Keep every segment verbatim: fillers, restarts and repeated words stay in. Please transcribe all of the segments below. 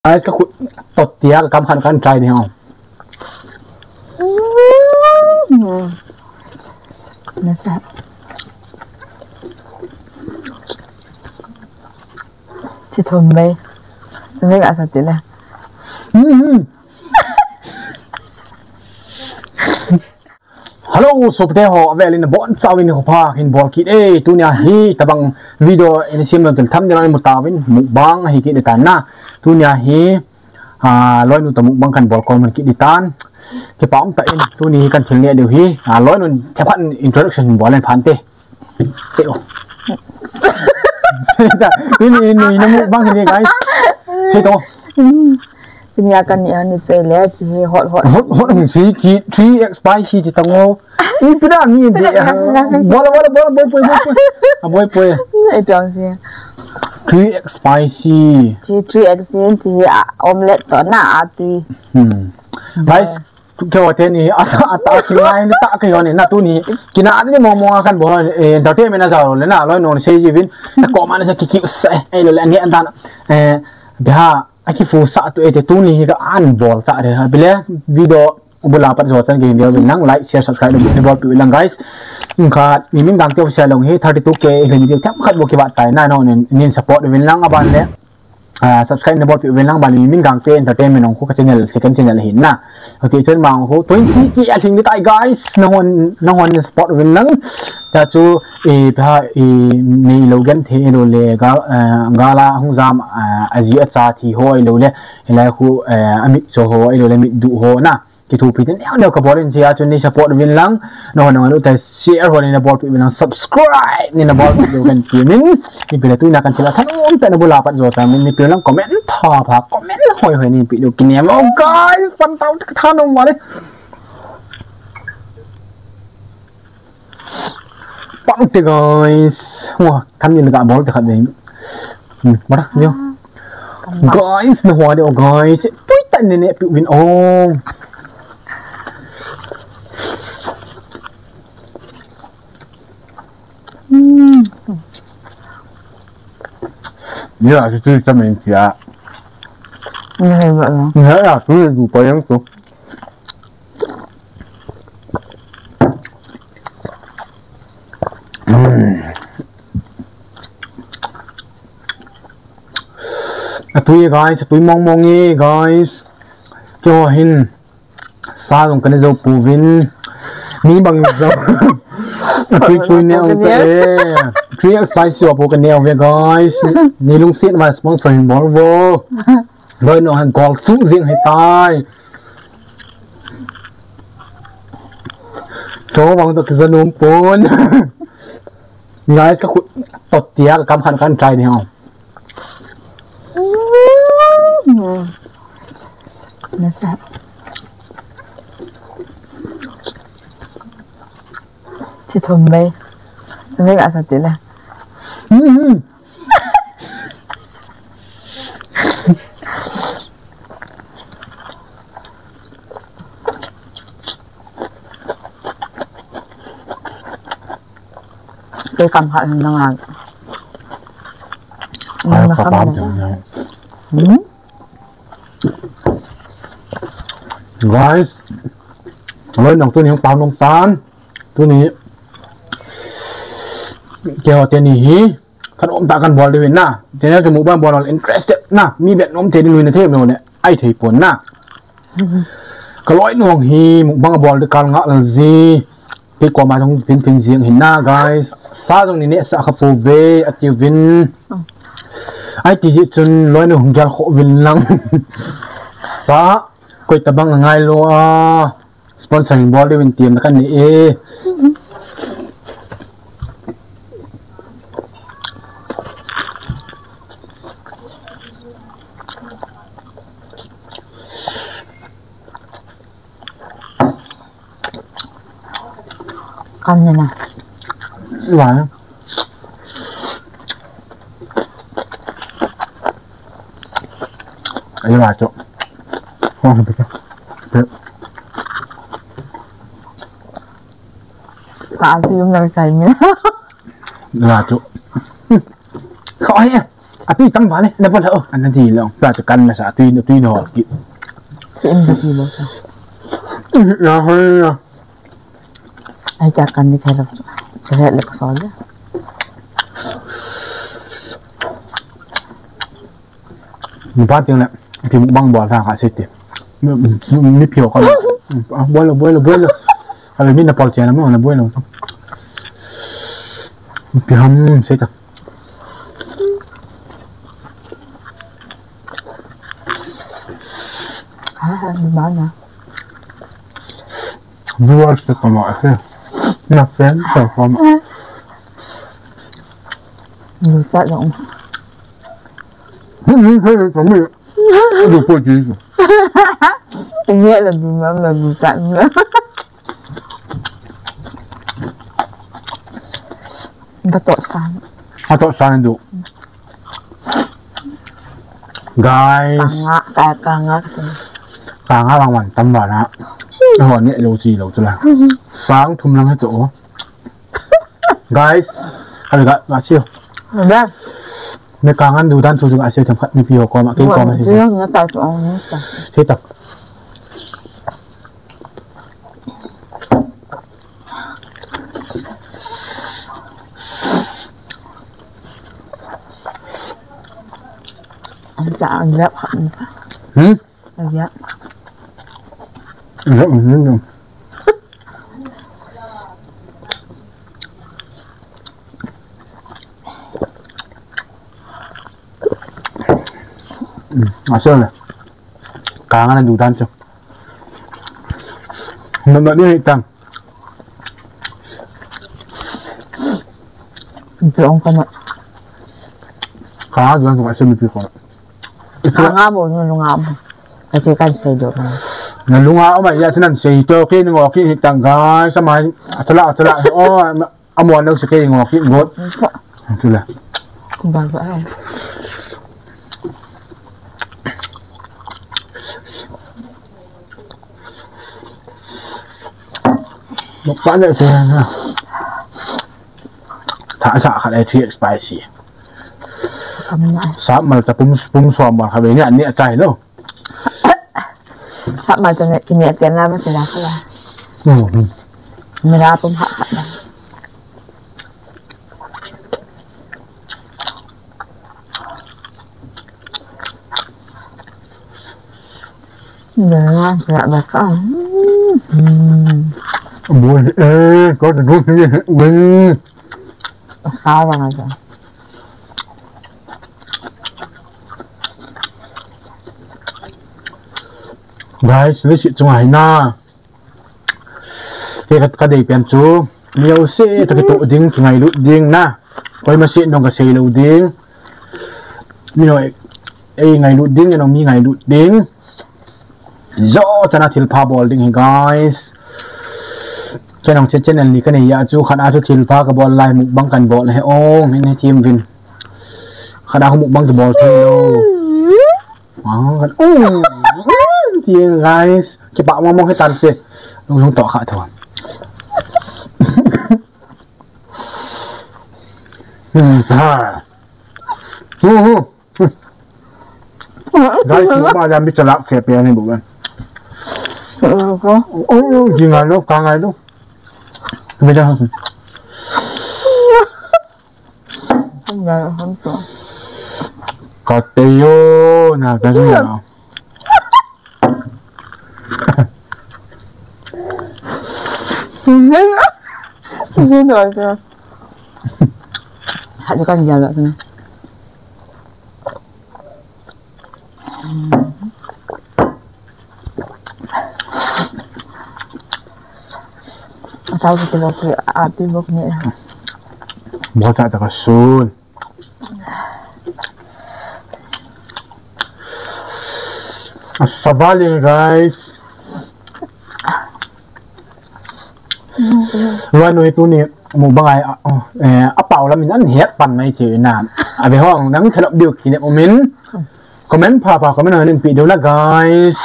Guys, ka khut tot tia ka kam khan kan try ni ho. Nasa. Chi thum bei. Thum bei ka sa ti le. Hmm. Hello, sopite ho, avel in abonchauvin nikho pha kahin bol kit e. Tunia hi tabang video in siam lou tel tham ding in mu tauvin, mukbang hi kit tan na. Tunia hi, ah, loinu toh mukbang kan bol kon man kit tan. Kipa um tah in, tuni hi kan thil neh diu hi. Ah, loinu themkhat introduction bol in phan te. Se o. Se ta, ini, ini, ini mukbang ni, guys. Se to. Tunia kan neh ni chai le, chi hi hot hot. Hot, hot hung si ki three X spicy ti tang o. Ipi da ni be. Bola, bola, bola, boi poi, boi poi. Ah, boi poi. Ai piang si. Three X spicy. Chi three X ni chi, ah, omelette toh na, ah, tui. Hmm. Guys, keiho teni, ata, ata, kingai ni ta keiho ni, na tuni. Kina ni mong mong a kan bol, eh, entertainment a jao le na, loinu sei jiuvin. Na ko man sa ki ki sa, eh, lo le ni andan, eh, bia, a kifu sa tu e te tuni hi ka an bol cha re ha. Bile video bula pat jo chan ki video vin lang, like, share, subscribe ni bolpi uvin lang, guys. Kha Miming Gangte official jong hi thirty-two K hi ni themkhat bou kivat tai na, nangho nin support uvin lang aban le. Ah, subscribe ni bolpi uvin lang aban le Miming Gangte Entertainment jong khu ka channel, second channel hi na. Hiti chun mang khu twenty K a lhing ni tai, guys. Nangho, nangho nin support uvin lang. Tia chu, eh, pha, eh, nei lo gen the lo le, gal, eh, gal a hung jam, eh, aji acha thi ho lo le, hilai khu, eh, amit cho ho lo le, mit du ho na. Kithopi te neo neo ka bol in chia chu nei support uvin lang. Nangho nangho te share ho nei na bolpi uvin lang, subscribe nei na bolpi uvin kan ti min. Ipi le tunia kan thil a thanom tah na bula pat jo ta min, ipi lang comment pha pha, comment hoi hoi neipi diu kinem o, guys, pan tau thanom vale. Pang te, guys. Wah, kan ni ga bol te khat ve. Hmm, mara, yo. Guys, na hua de o, guys. Tui tan ne ne pi win o. Hmm. Ya, si tui tan men sia. Ni hai ba na. Ni hai ya, tui du pa yang tu. Atui e guys, atui mong mong e guys. Keiho hin sa jong kane jou pouvin. Mi bang jou. Atui tui ne ong te. Three X spicy apu kane ong ve guys. Nei lungset uva sponsor hin bol vo. Loi nong han gol chu jing hi tai. So, bang to kisa nom pon. Guys, ka khut tot tia ka kam khan kan try ni ho. Nasa. Chi thum bei. Thum bei ka sa ti le. Hmm. Kei kam khat hin nang a. Ai, ka pam te. Hmm? Guys, loi nong tuni hung pam nong tan. Tuni keiho teni hi. Khat um ta kan bol diu hin na. Channel chu mukbang bol interested na. Mi vet nom thei ding, nuina thei um le. Ai thei pon na. Ka loi nong hi mukbang bol di kal nga lal ji. Kei koma jong pin pin jing hin na, guys. Sa jong nei neh sah kha pou ve, ati uvin. Ai ti ji chun loi nong hung gel kho uvin lang. Sa, koi tabang a ngai lou a. Sponsor hin bol diu vin tiam na kan nei e. Kan nei na. Wa. Ai wa cho. Wa. Ka an ti um na kai mi. Nga chu. Kho he. Atui tam vale, na bol o. Ana ti lo. Ta chu kan na sa, atui, atui na hol ki. Ki in di ki lo sa. Ya, ha, ya. Ai, ta kan ni thela. Thela le ka sol le. Nupa ting le, ipi mukbang bol tha kha sei te. Mi, mi, mi pio ka. Ah, bol lo, bol lo, bol lo. Ka le mi na pol chen na mo na bol lo. Ipi ham sei ta. Ah, ni ma na. Viewers te kama ase. Na friend te kama. Lu chat lo. Hmm, hmm, hmm, hmm, hmm. Lu po ji. Nge la du ma la lu chat. Ba to san. Ba to san du. Guys. Kanga, ka, kanga. Kanga lang wan tam ba na. Ho ni lo chi lo chu la. Sang thum lang ha chu. Guys. Ka ga, ga siu. Ba. Me kanga du dan chu chu ga siu tham khat mi pi ho ko ma, ke ko ma. Chu na ta chu ong ni ta. Sei ta. Ang caan, ang yap. Hmm? Ang yap. Ang yap, ang yap. Hmm, asal na. Kanga na du dan chu. Nonton ni tang. Ito ang kana. Kanga duan ko kasi mi pi ko. Ito. Kanga mo, nalunga mo. Kasi kan sei do na. Nalunga o mai ya tinan sei to ke ngo ki hitang ga sa mai. Atala, atala. O. Amo nau se kei ngo ki ngot. Ito. Tula. Ba ba ai. Mukbang le se na. Tha sa khat ai thiek spicy. Kam na. Sa mal ta pum pum som mal kha be ni an ni a chai lo. Sap ma chun kini a pen la ma sila kala. Hmm. Mira pum ha ha la. Mira sila ba ka. Hmm. Boy, eh, ko de gun ni. Win. Sa ba na. Guys, leiset chunga hi na. Kei ka, ka dei pen chu. Mi jouse toh kitoh ding, kingailut ding na. Koima seh nong ka sei lou ding. Mi noi, ei ngailut ding, ei nong mi ngailut ding. Jouse chana thilpha bol ding hi, guys. Kei nong che channel ni ka nei a chu, khat a chu thilpha ka bol lai mukbang kan bol he ong, hin he thim vin. Khat a khu mukbang ka bol thei lou. Wow, kan, oh, ting, guys. Kipa mong mong he tan se. Lung lung to kha tho. Hmm, ha. Hmm, hmm. Guys, mo ba jam bi chalak khe pe ni bu kan. Oh, oh, oh, jinga lo, ka ngai lo. Be jang. Ngai lo, han to. Ka te yo, na ka yo. Sisi to aja. Hadi kan jala sana. Atau kita bok ni, ati bok ni. Bota ta ka sun. Asabali, guys. Ruan noi tuni mukbang ai, eh, apau lamin an het pan mai thei na. Ave hong nang thalop diu kine umin. Comment pha pha comment hong pi diu na, guys.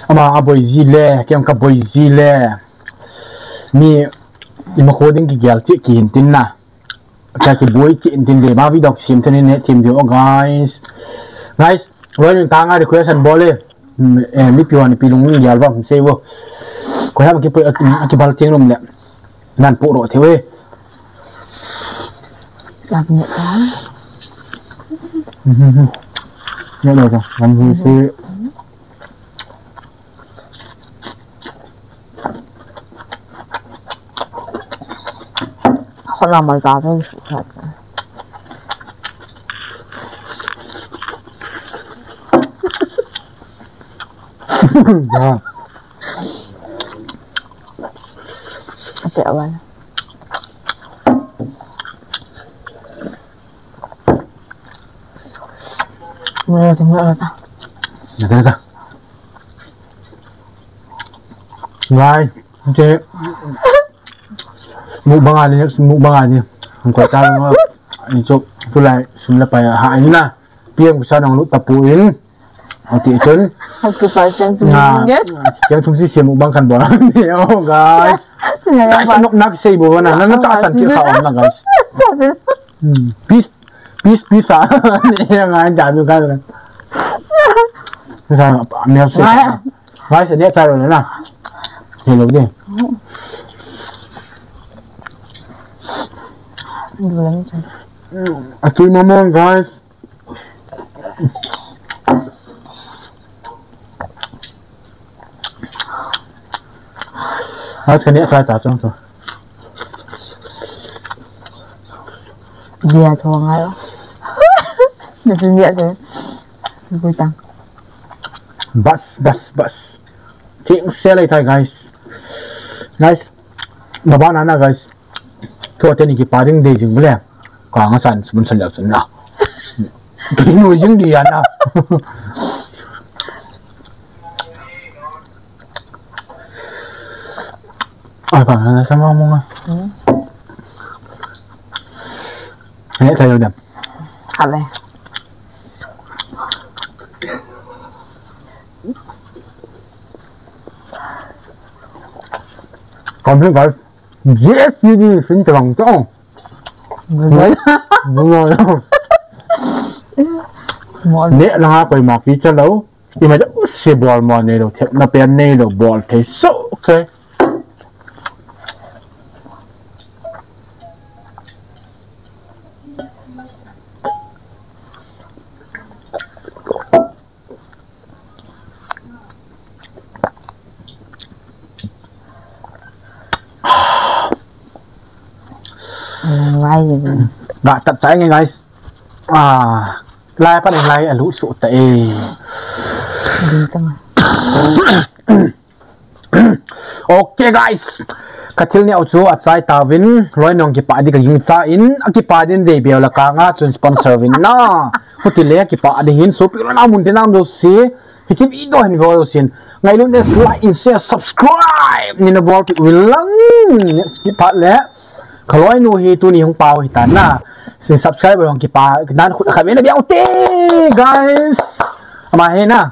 Ama aboi ji le, kei ka boi ji le. Mi ima kho ding kigel chi kihin tin na. Cha kiboi chin tin de ma video sem thei ne them diu, guys. Guys, loi ning ka nga request an bol e. Hmm, eh, mipi hon ipi lungdei val va sei vo. Koiham kipoi, kibal teng lom le. Nan po ro thei ve. Lak ne ta. Mhm. Ne lo ta. Nam hu si. Hot na mal ta ta. Ya. Ate awan. Mula tu mula ta. Dah, dah, dah. Guys, okay. Mukbang ani, mukbang ani. Ang koi ta mo. Ani chu, tulai, sum le pai ha ani na. P M ko sa nang lut tapu in. Ati chun. Aku pa chang tu. Na, chang tu si mukbang kan bol. Oh, guys. Guys, nok nak sei bo na. Na, na ta san ki kha na, guys. Hmm. Peace. Peace, peace, ah. Ni yang ngai jam juga. Sa, miao se. Ngai. Ngai se dia chai lo na. Hello de. Dulu lagi. Atui mama, guys. Guys, kani a chai ta chong to. Dia chong ai. Dia chong dia chong. Bui tang. Bas, bas, bas. Thing se lai tai, guys. Guys. Baba nana, guys. Tua teni kipa ding dei jing bule. Ka nga san, sumun san liao sun na. Kinu jing di ana. Ai, pa, na sama mo nga. Hmm. Ani tayo dem. Ale. Kami, guys. Yes, ini sin terang tu. Bunga. Bunga. Mo. Ne la ha koi ma pi cha lo. Ima ja se bol mo ne lo, thep na pen ne lo, bol thei so, okay. Ngai. Ga tat chai nge, guys. Ah, lai pa lai alu su ta e. Ding tang. Okay, guys. Ka thil neo chu a chai tauvin, loi nong kipa di ka ging sa in, a kipa din dei beu la ka nga chun sponsor vin na. Huti le kipa di hin supi lo na mun tin ang do si. Hichi video hin vo sin. Ngai lun des like, in share, subscribe. Ni na bol pi uvin lang. Next kipa le. Ka loi nu hi tuni hung pau hi ta na. Si subscriber hung kipa. Nan khut kha ve na biau te, guys. Ama he na.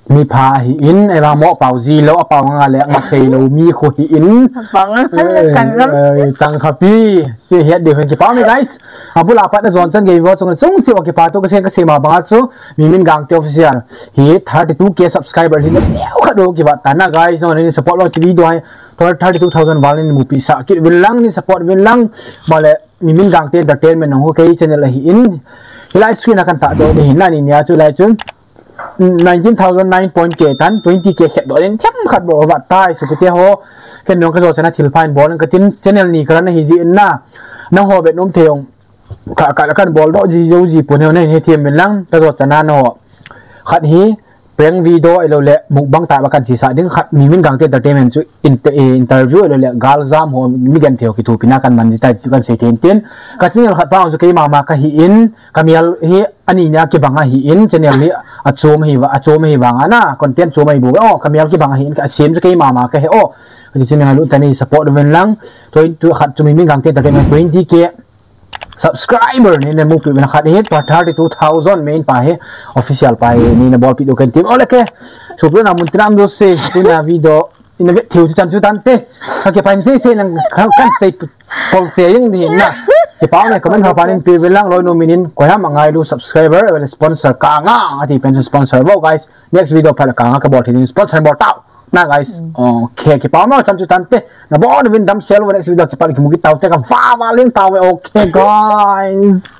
Mi pha hi in, eva mo pau ji lo, a pau nga le, nga thei lo, mi khu hi in. Pau nga le, eh, chang kha. Eh, chang kha pi. Si het de hon kipa me, guys. Abul apat na jon chan gei vo chung chung si wa kipa to ka se ka se ma banga chu. Mi min gang te official. Hi thirty two K subscriber hi na neo kha do kiva ta na, guys. Jong ni support lo T V do hai. Thirty two thousand val ni mu pi sa kit vin lang ni support vin lang. Male mi min gang te entertainment nong ho kei channel hi in. Hi live screen a kan ta do ni hin na ni nia chu lai chun. Nineteen thousand nine point K tan, twenty K khet do den, them khat bo va tai, su kite ho, ken nong ka jo chana thil pha in bol ka tin, channel ni ka ran hi ji na, nang ho ve nom thei ong, ka, ka, kan bol do ji jo ji pun he ne, he thiam min lang, ka jo chana no, khat hi, prank video ilo le, mukbang ta ba kan si sa ding, khat mi min gang te entertainment chu, in, eh, interview ilo le, gal jam ho, mi gen thei ho, ki thu pina kan man ji tai, chu kan sei thei tin, ka channel khat pa chu kei mama ka hi in, ka mial hi, Ani nia kibang ahi in, channel hi a chom ahi va, a chom ahi vang ana, content chom ahi bu, oh, ka mial kibang ahi in, ka sem chu kei mama ka he, oh. Ka ti chu nang lut ta ni support ven lang, twenty, khat chu mi min gang te ta ke twenty K subscriber ni ne mu pi ven khat hi, pa thirty two thousand main pa hi, official pa hi, ni na bol pi do kan tim, oh, le ke, so, na mun tinam do se, tu na video, Ina ve theu chu chan chu tan te. Ka ke pain sei sei nang kan, kan sei pol sei jing di na. Kipa ume, comment ho panin pe uvin lang, loinu minin, koiham angailu subscriber, well sponsor kanga, ati pen sponsor bou guys. Next video phat kanga kabol thei in sponsor bol tau. Na guys, okay, kipa ume, chan chu tante. Nabon uvin damsel uve, next video kipat kimu kit taute, kavava leng tauve, okay guys.